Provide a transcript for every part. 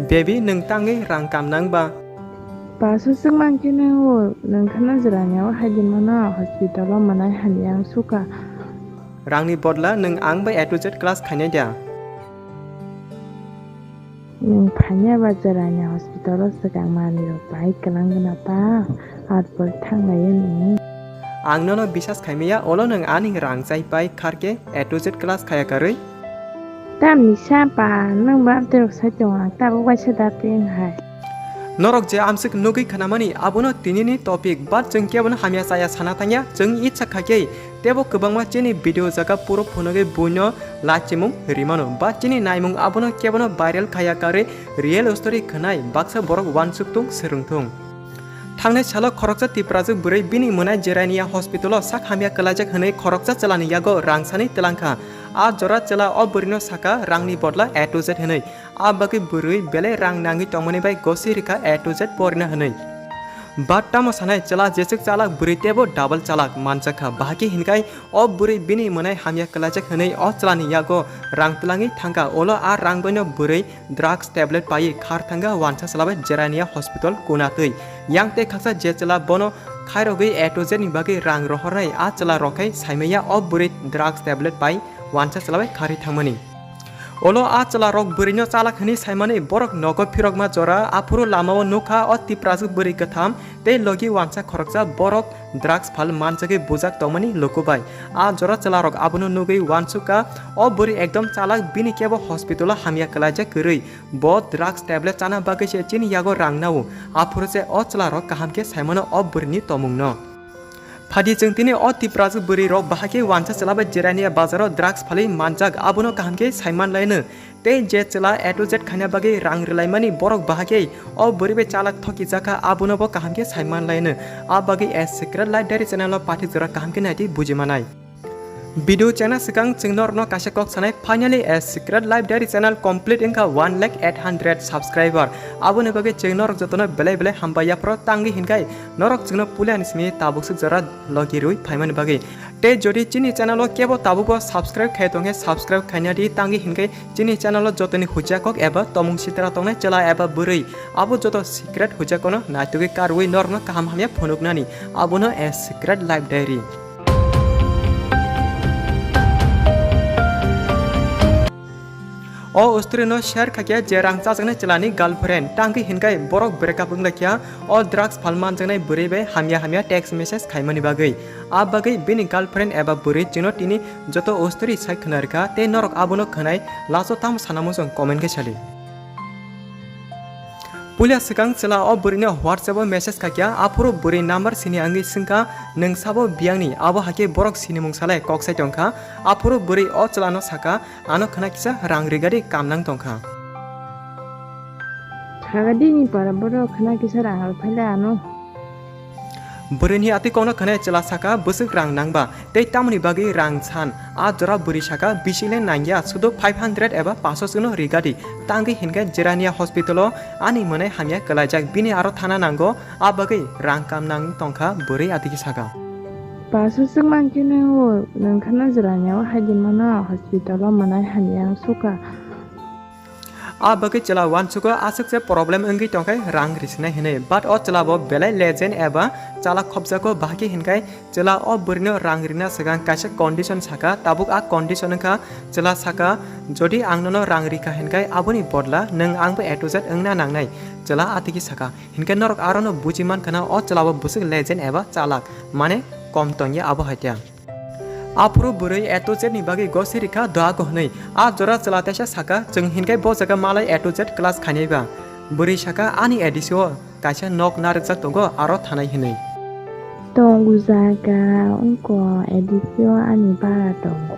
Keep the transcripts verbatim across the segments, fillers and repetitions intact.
Baby, nwng tangwi rang kam nang ba? Paso swk mankhe nwngo, nwng kheno jwrani o hai di mano, hospital o mwnai hamya ang sukha. Rangni bodla nwng ang bai A to Z class khainai da? Nwng phaiya ba jwrani hospital o swkang manwi rok bai kwlang gwnang ta, arpor thanglaiya nwng. Ang nono bisas khaimaya, olo nwng ani rang chai pai kharkhe A to Z class khaya karwi? Tamni sa pa, nwng ba amtwi rok sai tongo, ang tabuk bai se da twi wng hai. Norok je amswk nugwi khnamani, abono tinini topic, but chwng kebono hamya chaya sana thangya, chwng itsa khaikhe tebo kwbangma chini video jaga puro phunugwi buino lachimung rimano, but chini naimung abono kebono viral khaya karwi real story khwnai, baksa borok uansuk tung swrwng thung. Thangnai salo khoroksa Tiprajwk bwrwi bini mwnai Jerania hospital o sak hamya kwlaijak hwnwi khoroksa chwlani yago rang sanwi twlang kha. A jora chwla o bwrwino saka rangni bodla A to Z hwnwi. A bagwi bwrwi belai rang nangwi tongmani bai gosi rikha A to Z porina hwnwi. But tamo sanai chwla jeswk chalak bwrwi teibo double chalak manjakha. Bahai khe hinkhai o bwrwi bini mwnai hamya kwlaijak hwnwi o chwlani yago rang twlangwi thangkha. Ulo a rang boino bwrwi drugs tablet paiwi khar thangkha wansa chwla bai Jerania hospital kunatwi. Yang tei khaksa je chwla bono khairogwi A to Z ni bagwi rang rohornai a chwla rok khai saimanya o bwrwi drugs tablet pai wansa chwla bai kharwi thangmani. Ulo a chwla rok bwrwino chalak hwnwi saimani borok nogo phirokma jora aphuru lamao nukha o Tiprajwk bwrwi kwtham tei logi wansa khoroksa borok drugs phal manjagwi bujak tongmani luku bai. A jora chwla rok abono nugwi uansukha o bwrwi ekdom chalak, bini kebo hospital o hamya kwlaijak kwrwi. Bo drugs tablet chana bagwi se chini yago rang nao. Aphuru se o chwla rok kaham khe saimano o bwrwini tomungno. Phadi chwng tini o Tiprajwk bwrwi rok bahai khe wansa chwla bai Jerania bazaro drugs phalwi manjak, abono kaham khe saiman laino. Tei je chwla A to Z khaina bagwi rang rwlaimani borok bahai khe o bwrwi bai chalak thokijakha, abono bo kaham khe saiman laino. A bagwi A Secret Life Diary channel o pathik jora kaham khe naidi bujimanai. Video chana swkang chwng norokno kaisa kok sanai, finally A Secret Life Diary channel complete wngkha one lakh eight hundred subscriber. Aboni bagwi chwng norok jotono belai belai hambai yaphro tangwi hinkhai norok chwngno puilani simi tabuk swk jora logi rwi phaimani bagwi. Tei jodi chini channel o kebo tabukbo subscribe khai tongkhe subscribe khaina di, tangwi hinkhai chini channel o jotoni huja kok eba tomung sitra tongnai chwla eba bwrwi abo joto secret huja kono naitugwi karwi norokno kaham hamya phunuknani, abono A Secret Life Diary. O story no share khaikhe je rang chajaknai chwlani girlfriend, tangwi hinkhai borok break up wnglaikha, o drugs phal manjaknai bwrwi bai hamya hamya text message khaimani bagwi. A bagwi bini girlfriend eba bwrwi chwngno tini joto o story sai khwna rwkha tei norok abono khwnai last o tamo sana muchung comment khe sadi. Puila swkang chwla o bwrwino WhatsApp o message khaikha, aphuru bwrwi number sini wngwi swngkha, "Nwng sabo biyangni?" Abo hakhe borok sinimung salai kok sai tongkha. Aphuru bwrwi o chwlano sakha, "Ano khwna kisa rang rigadi, kam nang tongkha." Sagadi ni para borok khwna kisa rang rw phaile ano. Bwrwini atwi kokno khwnai chwla saka, "Bwswk rang nangba, tei tamoni bagwi rang san?" A jora bwrwi saka, "Bisi le nangya, sudo five hundred eba paso chwngno rigadi." Tangwi hinkhe Jerania hospital o ani mwnai hamya kwlaijak, bini aro thana nango, a bagwi rang kam nang tongkha, bwrwi atiki saka. Paso chwng mankhe nwngo, nwng kheno Jerania o hai di mano, hospital o mwnai hamya ang sukha. A bagwi chwla uansugo aswk se problem wngwi tongkhe rang risinai hinwi, but o chwla bo belai legend eba chalak khopjago, bahai khe hinkhai chwla o bwrwino rang rina swkang kaisa condition saka, tabuk a condition wngkha chwla saka, "Jodi ang nono rang rikha hinkhai aboni bodla nwng angbo A to Z wngna nangnai," chwla atiki saka. Hinkhe norok arono buji mankhana o chwla bo bwswk legend eba chalak, mane kom tongya abo hai tei. Aphuru bwrwi A to Z ni bagwi gosi rikha doago hwnwi. A jora chwla teisa saka, "Chwng hinkhe bo jaga malai A to Z class khainai ba?" Bwrwi saka, "Ani A D C o kaisa nok narwkjak tongo, aro thanai," hwnwi. Tongo jaga wngkha A D C o ani bara tongo.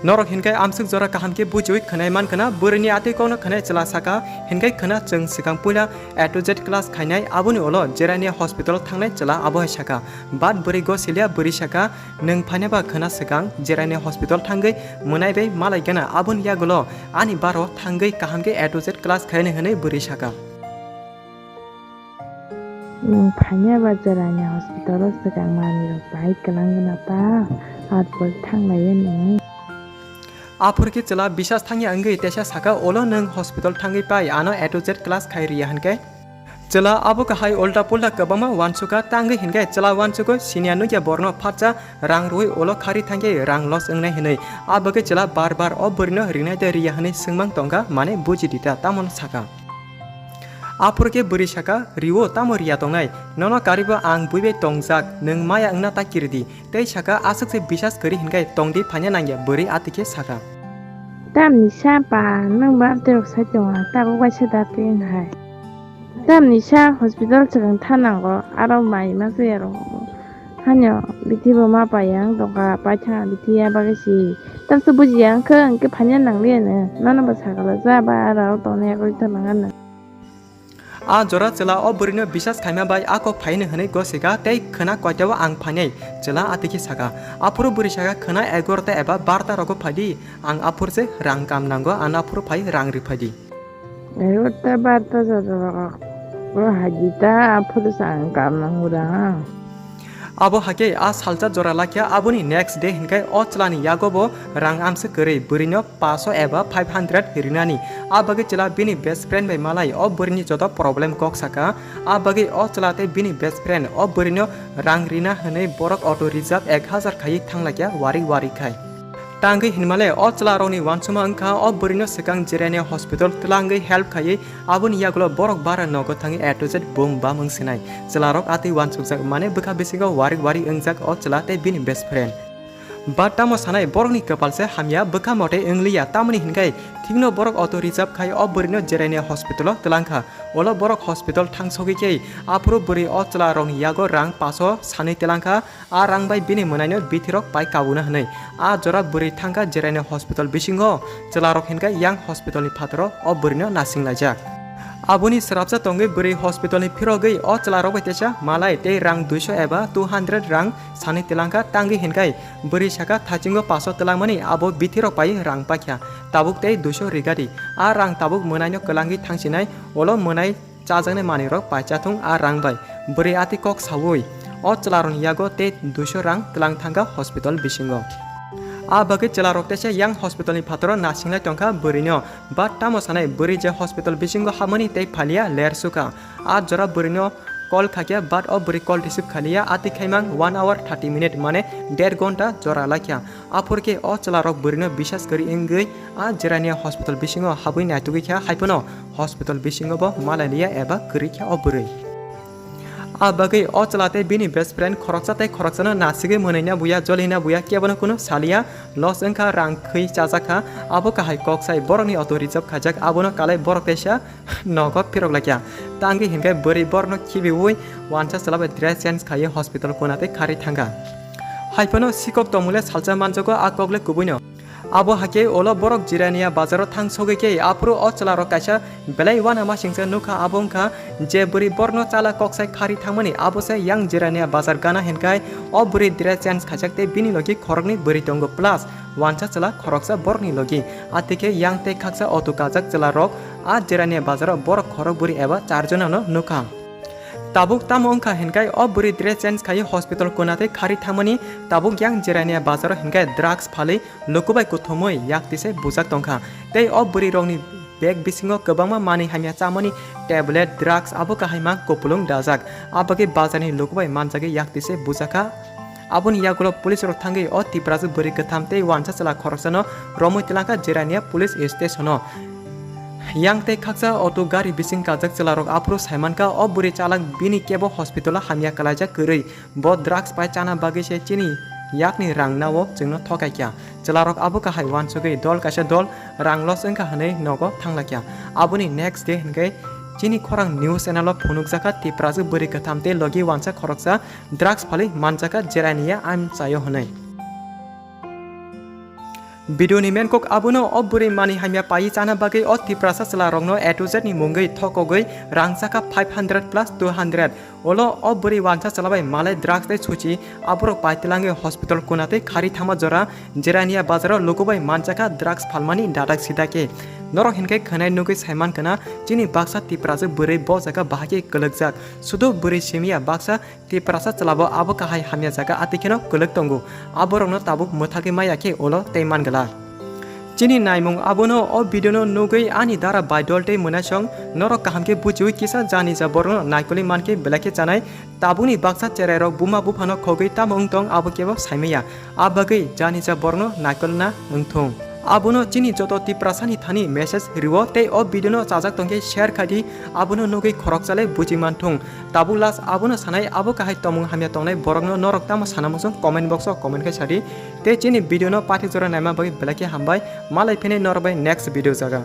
Norok hinkhe amswk jora kaham khe bujiwi khwnai mankha na, bwrwini atwi kokno khwnai chwla saka, hinkhe khwna chwng swkang puila A to Z class khainai, aboni ulo Jerania hospital thangnai chwla abo hai saka. But bwrwi go siliya, bwrwi saka, "Nwng phainai ba khwna swkang Jerania hospital thangwi mwnai bai malai gana, aboni yagulo ani baro thangwi kaham khe A to Z class khainai," hwnwi bwrwi saka. Nwng phainai ba Jerania hospital o swkang manwi rok bai kwlang gana ta, arpor thanglaiya nwng. Aphuru khe chwla bisas thangya wngwi teisa saka, "Ulo nwng hospital thangwi pai, ano A to Z class khai riya," hinkhe. Chwla abo kahai ulta pulta kwbangma uansukha, tangwi hinkhe chwla uansugo siniya nukya borno phatsa rang rwui ulo khari thangkhe rang loss wngnai hinwi. Abagwi chwla bar bar o bwrwino rinai de riya hinwi swngmang tongkha, mane buji dita, tamoni saka. Aphuru khe bwrwi saka, "Riwo tamo riya tongnai? Nono karibo ang buibai tongjak, nwng maya wngna ta kiridi." Tei saka, "Aswk se bisas kwrwi hinkhe tongdi, phaina nangya," bwrwi atwi khe saka. Tamni sa pa, nwng ba amtwi rok sai tongo, tabuk waisa da twi wng hai. Tamni sa hospital swkang tha nango, aro mai ma jaya rok. Hanya bithi bo ma paiya wng tongkha, paithak bithi ya bagwi si. Tamsa bujiya wngkha, hwnkhe phaina nangliya no, nono bo sakala ja ba aro tongnai yak rwi tongmani. A jora chwla o bwrwino bisas khaima bai a kok phaino hwnwi gosika tei khwna koitao ang phainai, chwla atwi khe saka. Aphuru bwrwi saka, "Khwna egarota eba barota rogo phaidi, ang aphuru se rang kam nango, ano aphuru phai rang rwphaidi." Egarota barota jora rogo haidi ta, aphuru se ang kam nango rang. Abo hakhe a salsa jora lakha, aboni next day hinkhe o chwlani yago bo rang amswk kwrwi, bwrwino paso eba five hundred rinani. A bagwi chwla bini best friend bai malai o bwrwini joto problem kok saka. A bagwi o chwla tei bini best friend o bwrwino rang rina hwnwi borok auto reserve ek hazar khaiwi thanglaikha wari wari khai. Tangwi hinmale o chwlarokni uansukma wngkha o bwrwino swkang Jirania hospital twlangwi help khaiwi, aboni yagulo borok bara nogo thangwi A to Z bum bam wng sinai. Chwlarok atwi uansukjak mane bwkha bisingo warik warik wngjak o chwla tei bini best friend. But tamo sanai, borokni kwpal se hamya, bwkha mote wngliya, tamoni hinkhe thikno borok auto reserve khai o bwrwino Jirania hospital o twlangkha. Ulo borok hospital thang sogwi khe aphuru bwrwi o chwlarokni yago rang paso sanwi twlangkha. A rang bai bini mwnaino bithirok pai kabuna hwnwi a jora bwrwi thangkha Jirania hospital bisingo. Chwlarok hinkhe yang hospitalni phataro o bwrwino nasinglaijak. Aboni swrapsa tongwi bwrwi hospitalni phirogwi o chwlarok bai teisa malai tei rang duiso eba two hundred rang sanwi twlangkha, tangwi hinkhai bwrwi saka thachingo paso twlangmani abo bithirok bai rang paikha, tabuk tei duiso rigadi. A rang tabuk mwnaino kwlangwi thangsinai, ulo mwnai chajaknai manwirok paichathung a rang bai. Bwrwi atwi kok saui o chwlarokni yago tei duiso rang twlang thangkha hospital bisingo. A bagwi chwlarok teisa yang hospitalni phataro nasinglai tongkha bwrwino, but tamo sanai bwrwi je hospital bisingo habmani tei phaliya ler sukha. A jora bwrwino call khakya, but o bwrwi call receive khaliya, atwi khaimang one hour thirty minute, mane der gonta jora laikha. Aphuru khe o chwlarok bwrwino bisas kwrwi wngwi a Jirania hospital bisingo habwi naitugwi kha, haiphano hospital bisingo bo malailiya eba kwrwi kha o bwrwi. A bagwi o chwla tei bini best friend khoroksa tei khoroksano nasigwi mwnwina buya, jolina buya, kebono kunu saliya, loss wngkha, rang khwi chajakha, abo kahai kok sai borokni auto reserve khaijak, abono kalai borok teisa nogo phirok laikha. Tangwi hinkhe bwrwi borokno khibiui wansa chwla bai dress change khaiwi hospital kona tei khari thangkha. Haiphano sikok tongmungla salsa manjago a kokle kubuino. Abo hakhe ulo borok Jirania bazaro thang sogwi khe aphuru o chwlarok kaisa belai uanamasingcha nukha, abo wngkha je bwrwi borokno chala kok sai khari thangmani abo se yang Jirania bazar gana hinkhai o bwrwi dress change khaijak tei bini logi khoroknwi bwrwi tongo plus wansa chwla khoroksa borokni logi. Atwikhe yang tei khaksa auto kajak chwlarok a Jirania bazaro borok khorok bwrwi eba char jonano nukha. Tabuk tamo wngkha hinkhai o bwrwi dress change khaiwi hospital kona tei khari thangmani, tabuk yang Jirania bazaro hinkhai drugs phalwi luku bai kuthumui yak tise bujak tongkha. Tei o bwrwi rokni bag bisingo kwbangma manwi hamya chamani tablet, drugs abo kahai mang kupulung dajak. Abagwi bazarni luku bai manjagwi yak tise bujakha. Aboni yagulo police rok thangwi o Tiprasa bwrwi kwtham tei wansa chwla khoroksano romwi twlangkha Jirania police station o. Yang tei khaksa auto gari bising kajak chwlarok aphuru saimankha o bwrwi chalak bini kebo hospital o hamya kwlaijak kwrwi. Bo drugs pai chana bagwi se chini yakni rang nao chwngno thokaikha. Chwlarok abo kahai uansugwi dol kaisa dol rang loss wngkha hwnwi nogo thanglaikha. Aboni next day hinkhe chini khorang news channel o phunukjakha Tiprasa bwrwi kwtham tei logi wansa khoroksa drugs phalwi manjakha Jirania amchaio hwnwi. Video ni main kok abono, o bwrwi manwi hamya paiwi chana bagwi o Tiprasa chwla rokno A to Z ni mungwi thokogwi rang chakha five hundred plus two hundred. Ulo o bwrwi wansa chwla bai malai drugs tei suchi aborok pai twlangwi hospital kona tei khari thangma jora Jirania bazaro luku bai manchakha drugs phalmani dadak sida khe. Norok hinkhe khwnai nugwi saiman kana chini baksa Tiprasa bwrwi bo jaga bahai khe kwlwkjak. Sudu bwrwi simiya baksa Tiprasa chwlabo abo kahai hamya jaga atwi kheno kwlwk tongo. Aborokno tabuk mwthagwi maya khe ulo tei man glak. Chini naimung abono o video no nugwi ani dara baidol tei mwnaisong norok kaham khe buchiwi kisa jani ja borokno naikolwi mankhe belai khe chanai. Tabukni baksa cherai rok buma buphano khogwi tamo wngtong abo kebo saimaya. A bagwi jani ja borokno naikolna wngthung. Abono chini joto Tiprasani thani message rwo tei o video no chajak tongkhe share khaidi abono nugwi khoroksa le buchi manthung. Tabuk last abono sanai abo kahai tomung hamya tongnai borokno norok tamo sana muchung comment box o comment khai sadi. Tei chini video no pathik jora naima bagwi belai khe hambai. Malai phini norok bai next video jaga.